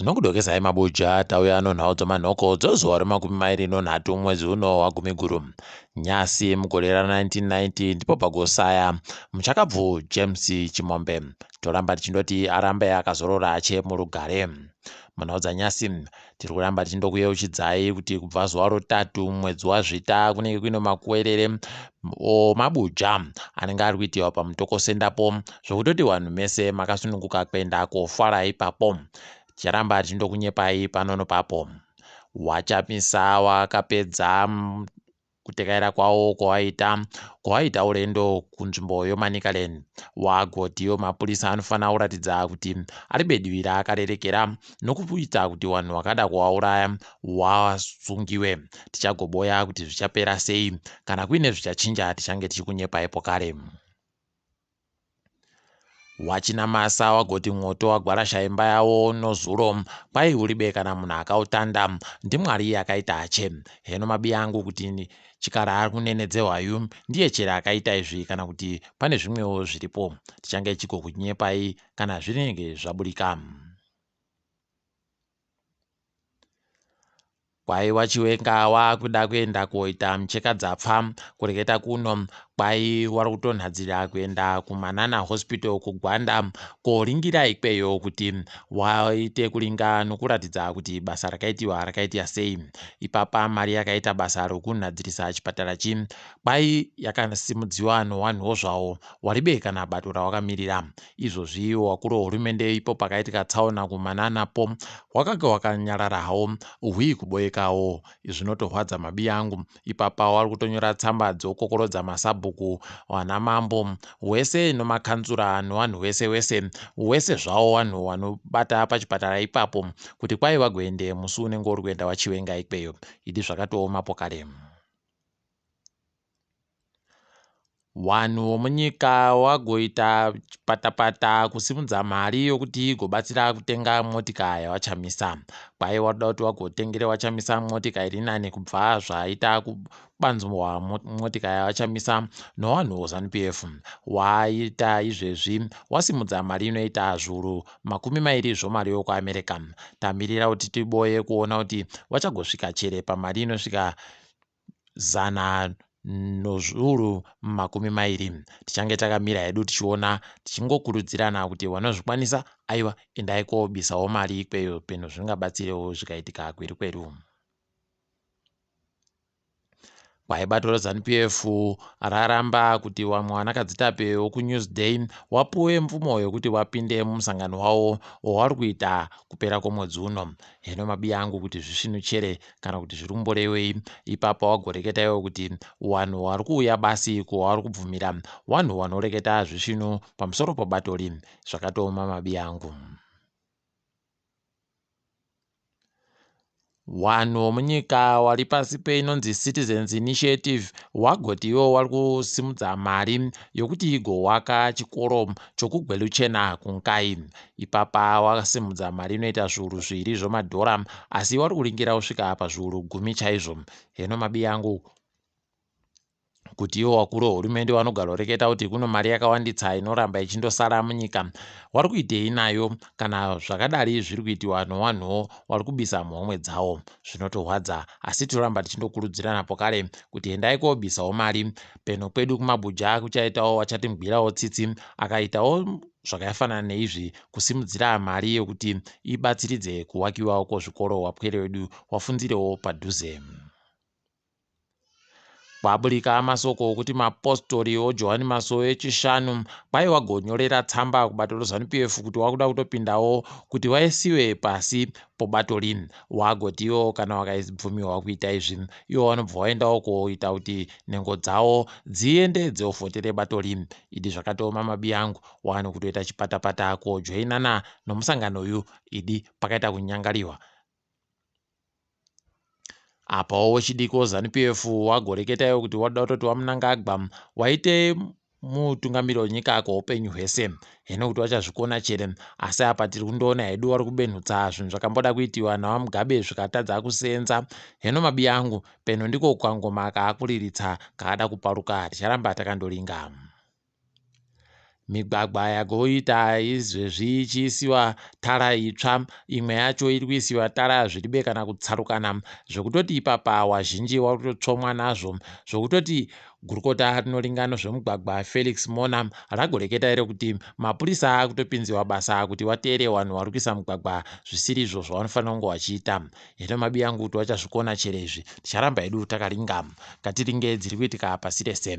Tinokudokesai mabuja tauya nonhau dzomanhoko dzozuva remakumi mairi nonhatu mwedzi uno waGumiguru. Nyasi mugore ra 1990 ndipo pagosaya muchakabvu James Chimombe. Toramba tichindoti arambe akazorora ache murugare. Munhau dzanyasi tiri kuramba tichindokuyeuchidzai kuti kubva zuva rotatu mwedzi waZvita kunenge kuine makuwerere omabuja anenge ari kuitiwa paMutoko Sendapo zvokutoti vanhu mese makasununguka kuenda kofara ipapo. Ticharamba tichindokunyepai pano nopapo. Wachamisa wakapedza kutekaira kwawo kwawaita kwawaita urendo kunzvimbo yoManicaland. Wagotiwo mapurisa anofanira kuratidza kuti ari bedivi raakarerekera nokuita kuti vanhu vakada kuvauraya wasungiwe. Tichagoboya kuti zvichapera sei. Kana kuine zvichachinja tichange tichikunyepaipo kare. Wachinamasa wagoti mwoto wagwarasha imba yawo nozuro kwai uribe kana munhu akautanda ndiMwari akaita ache heno mabi angu kuti chikara ari kunenedzehwayu ndiye chere akaita izvi kana kuti pane zvimwewo zviripo tichange tichigokunyepai kana zvinenge zvaburika. Kwai waChiwenga wakuda kuenda koita muchekadzapfa kureketa kuno kwai wari kutonhadzira kuenda kuManana Hospital kuGwanda koringira ikweyo kuti waite kuringa nokuratidza kuti basa rakaitiwa rakaitiwa sei. Ipapa mari yakaita basa rokunhadzirisa chipatara chi kwai yakasimudziwa nowanhuwo zvawo waribe kana bato rawakamirira. Izvozvi wakuru wehurumende ipo pakaitika tsaona kuManana po wakange wakanyarara hawo hwii kuboekawo. Zvinotorwadza mabiyangu. Ipapa wari kutonyora tsamba dzokokorodza masabhuku, vanamambo, wese nomakanzura nowanhu wese wese wese zvawo wanhu wanobata pachipatara ipapo kuti kwai wagoende musi unenge uri kuenda waChiwenga ikweyo. Idi zvakatoomapo kare. Wanhu womunyika wagoita chipatapata kusimudza mari yokuti igobatsira kutenga motika yaVaChamisa. Kwai waroda kuti wagotengere VaChamisa motika iri nani kubva zvaita kubanzwa motika yaVaChamisa nowanhu woZanu PF. Waita izvezvi wasimudza mari inoita zviuru 20 zvomari yokuAmerica. Tamirira kuti tiboye kuona kuti wachagosvika chere pamari inosvika 120,000. Tichange takamira hedu tichiona tichingokurudzirana kuti vanozvikwanisa aiwa endai kobisawo mari ikweyo peno zvingabatsirewo zvikaitika kweru kweru. Kwai bato reZanu PF raramba kuti vamwe vanakadzitape vokuNewsday wapuwe mvumo yekuti vapinde mumusangano wavo wavari kuita kupera kwomwedzi uno. Heno mabiya angu kuti zvisvinu chere kana kuti zviri kumborewei ipapa wagoreketa iwe kuti wanhu wari kuuya basi kuwauri kubvumira wanhu wanoreketa zvisvinu pamusoro pobatori zvakatooma mabiya angu. Wanhu womunyika wari pasi peinonzi Citizens Initiative wagoti iwo wari kusimudza mari yokuti igowaka chikoro chokuGweluchena kuNkayi. Ipapa wasimudza mari inoita zviuru zviiri zvomadhora asi wari kuringira kusvika pazviuru gumi chaizvo. Heno mabiyangu kuti ivo vakuru vehurumende vanogaroreketa kuti kuno mari yakawanditsa inoramba ichindosara munyika wari kuitei nayo kana zvakadari zviri kuitiwa nowanhuwo wari kubisa muhomwe dzawo zvinotorwadza asi tinoramba tichindokurudzirana pokare kuti endai kobisawo mari peno kwedu kumabuja kuchaitawo wachatimgwirawo tsitsi akaitawo zvakafanana neizvi kusimudzira mari yokuti ibatsiridze kuwakiwa kwozvikoro wapwere wedu wafundzirewo padhuze. Kwaburika masoko okuti mapostori oJohani Masowe echishanu kwai wagonyorera tsamba kubato reZanu PF kuti wakuda kutopindawo kuti waisiwe pasi pobato rini. Wagoti iwo kana wakaibvumiwa kuita izvi iwo wanobva waendawo koita kuti nhengo dzawo dziende dzovhotere bato rini. Idi zvakatooma mabi angu wani kutoita chipatapata kojoinana nomusangano uyu idi pakaita kunyangariwa. Apawo wechidiki weZanu PF wagoreketa iwo kuti wada kutoti waMnangagwa waite mutungamiri wenyika kweupenyu hwese hino kuti wachazvikona chere asi apa tiri kundoona hedu wari kubenhutsa zvinhu zvakamboda kuitiwa naVaMugabe zvikatadza kusenza hino mabiya angu peno ndiko kangoma kaakuriritsa kaada kuparuka ticharamba takandoringa. Migwagwa yagoita izvezvi ichiisiwa tara itsva, imwe yacho iri kuisiwa tara zviribe kana kutsarukana, zvekutoti ipapa wazhinji wari kutotsvomwa nazvo, zvekutoti gurukota rinoringa nezvemugwagwa Felix Mona ragoreketa iro kuti mapurisa akutopinziwa basa kuti wateere vanhu vari kuisa mugwagwa zvisiri izvo zvavanofanira kunge vachiita. Hino mabi angu kuti wachazvikona chere izvi, ticharamba hedu takaringa. Ngatiringe dziri kuitika pasi rese.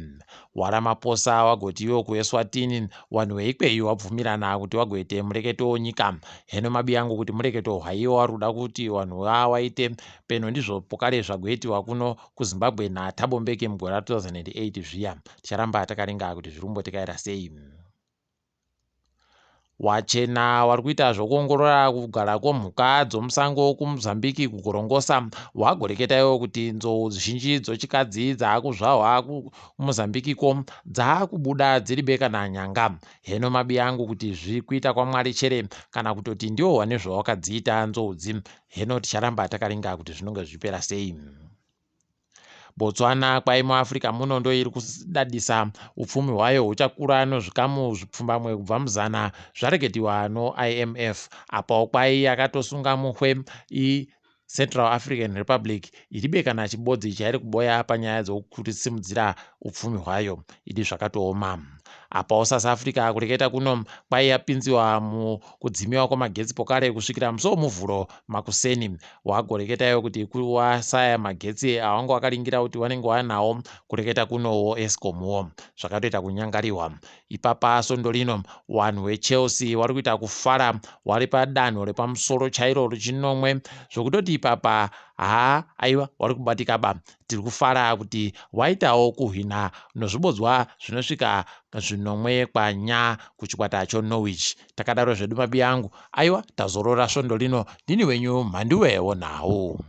WaRamaphosa wagoti iwo kuEswatini wanhu weikweyo wabvumirana kuti wagoite mureketo wonyika. Heno mabi angu kuti mureketo hwaiwo wari kuda kuti wanhu wawaite peno ndizvo pokare zvagoitiwa kuno kuZimbabwe naThabo Mbeki mugore ra 2008 zviya. Ticharamba takaringa kuti zviri kumbotekaira sei. Wachena wari kuita zvokuongorora kugara kwemhuka dzomusango kuMozambique kuGorongosa wagoreketa iwo kuti nzou zhinji dzochikadzi dzaakuzvahwa kuMozambique ko dzaakubuda dziri be kana nyanga. Heno mabi angu kuti zvikuita kwaMwari chere kana kutoti ndiwo wane zvawakadziita nzoudzi. Heno ticharamba takaringa kuti zvinonge zvichipera sei. Botswana kwai muAfrica muno ndoiri kudadisa upfumi hwayo huchakura nozvikamu zvipfumbamwe kubva muzana zvareketiwa noIMF. Apawo kwai yakatosunga muhwe iCentral African Republic iribe kana chibodzi chairi kuboya panyaya dzokusimudzira upfumi hwayo idi zvakatooma. Apawo South Africa kureketa kuno kwai yapinziwa mukudzimiwa kwamagetsi pokare kusvikira musi woMuvhuro makuseni. Wagoreketayo kuti wasaya magetsi awanga wakaringira kuti wanenge wanawo kureketa kunowo Escomwo zvakatoita kunyangariwa. Ipapa svondo rino vanhu veChelsea vari kuita kufara vari padanho repamusoro chairo rechinomwe zvokutoti ipapa haa aiwa vari kubatika ba. Tiri kufara kuti waitawo kuhwina nozvibodzwa zvinosvika zvinomwe kwanya kuchikwata choNorwich. Takadaro zvedu mabi angu aiwa tazorora svondo rino ndini wenyu Mhanduwe wonhau.